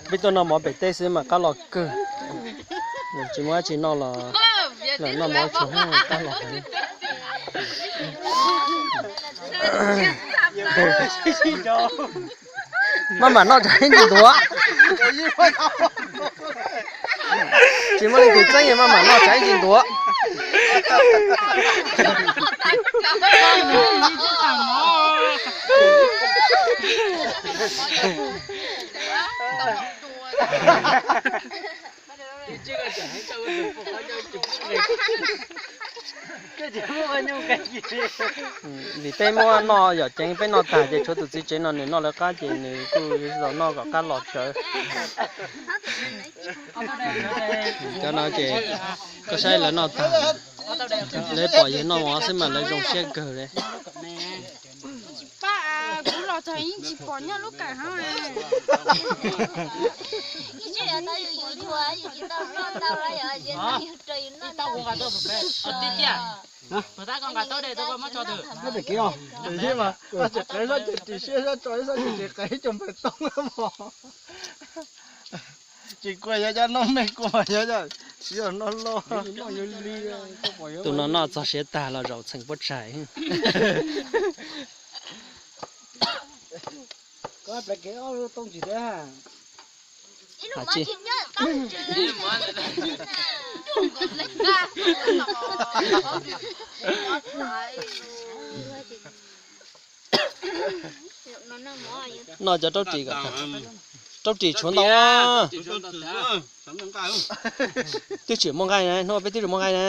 Peb tuaj noj mov pem teb xwb mas qab los kawg. Tsis muaj dab tsi noj los, lawm noj mov tsuag qab los heev. Maj mam noj tsam ib ntsis ntuav. Tsis muaj leej twg txeeb, maj mam noj tsam ib ntsis ntuav. Vim peb muab noj yom ceev, peb noj tag ces tshuav tus txiv tsev no nws noj lawv qab ces nws kuj tsis tau noj kom qab los tsawv. Cov no ces koj saib lawv noj tag, lawv pom yawg noj mov xwb mas lawv zoo siab kawg li. Pab, kuv los txog yeej tsis pom nyob lub kawm hab. Tsis qev sab ces ris siab sab tso ib sab ces tsis qev cov npawg toob mog. Tsis kua yog cov noj me kua yog siv noj loj. Tus no noj txog siav tag los zaum txheem puab tsaig. Noj cov raub ris kom tag. Raub ris tshuav ntau. Twb tsis muaj nqaij na, hnub peb twb tsis muaj nqaij na.